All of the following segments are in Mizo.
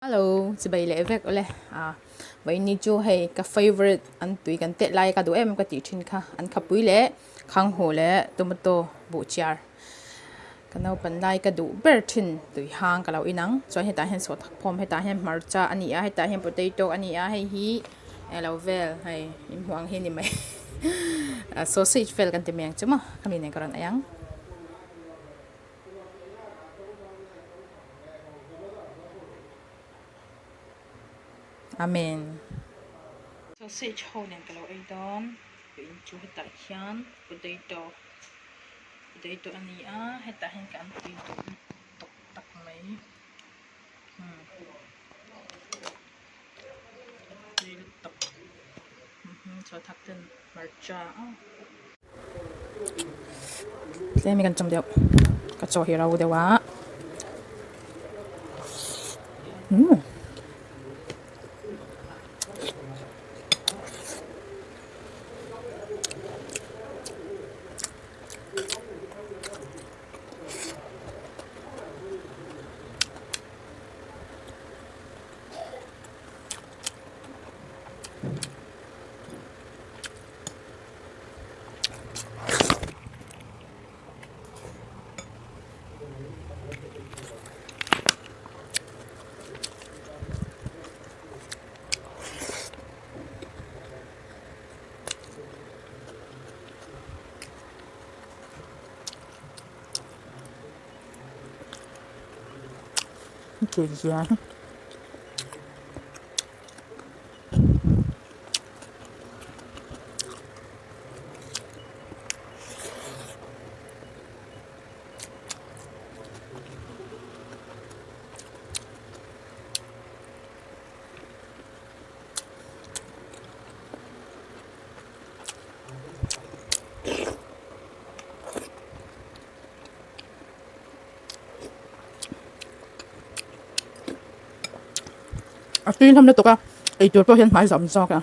Hello chibai leh vek awle ah vawiin chu hei ka favourite an tui kan tet lai ka duh em ka tih thin kha an khapui leh khanghu leh tomato buh chiar ka naupan lai ka duh ber thin tui hang ka lo in ang chuan hetah hian sawhthak phawm hetah hian hmarcha a ni a hetah hian potato a ni a hei hi eng lo vel hei inhmuh ang hi a ni mai sausage vel kan ti mai ang chu maw khami nen ka rawn ei ang. Amen. Sausage ho nen ka lo ei dawn in chu hetah hian potato potato a ni a hetah hian ka an tui duh lutuk tak mai umm tui lutuk chaw thak ten hmarcha a. Tlem hi kan chawm deuh ka chaw hi ro deuh a umm. A tui hlawm lutuk a eitur pawh hian hmai zam zawk a.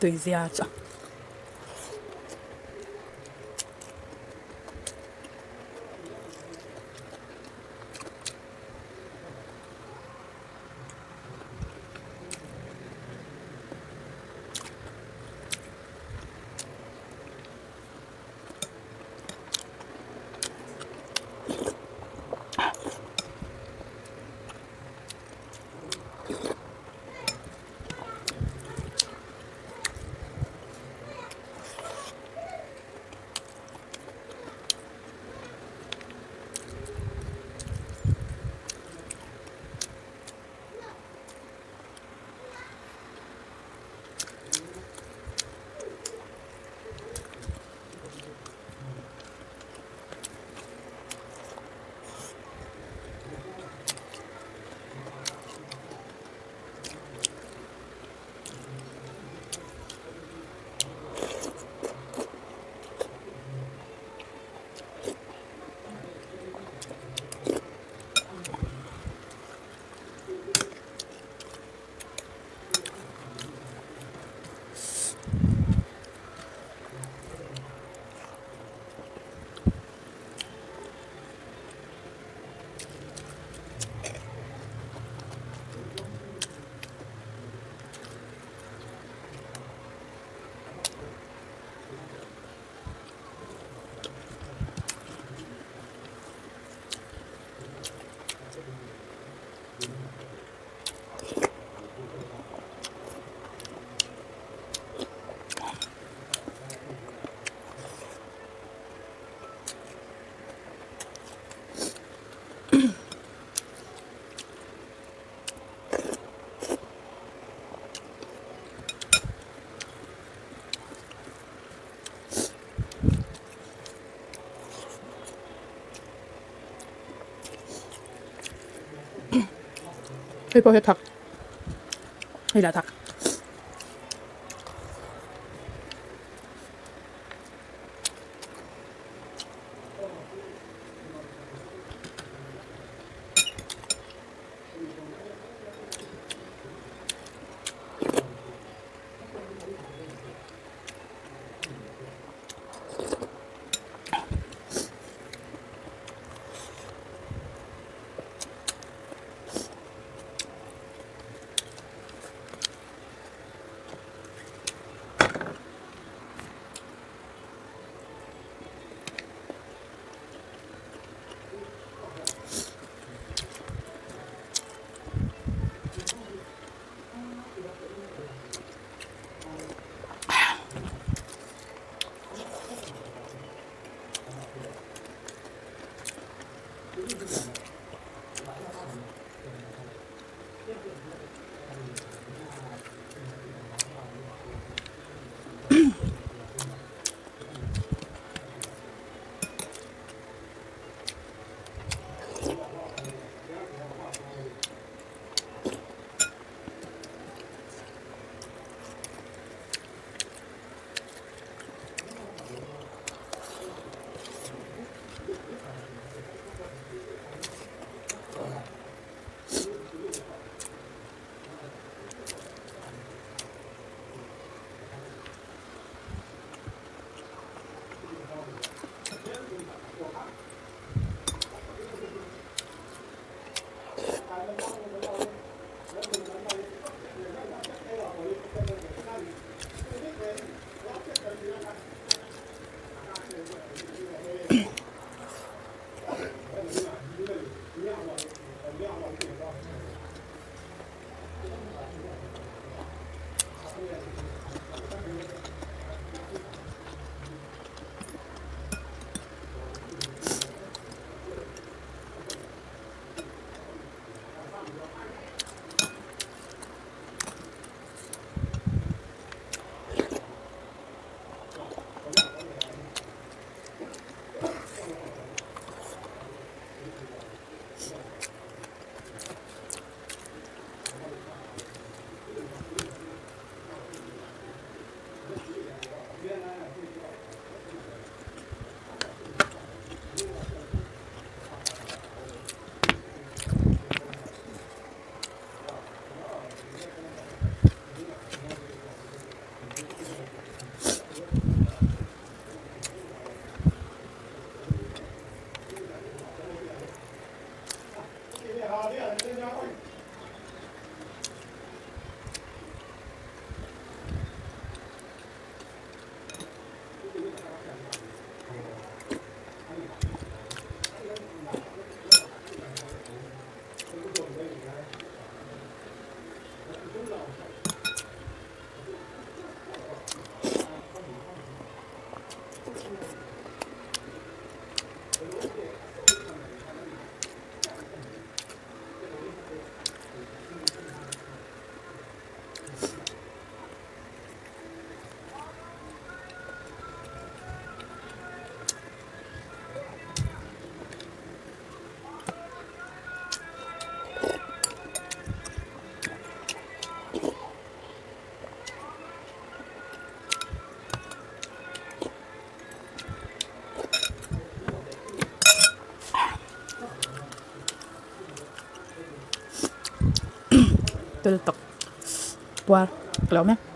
Tui zia chu. Hei pawh hi a thak hei lah a thak. Tel tak puar ka lo mek.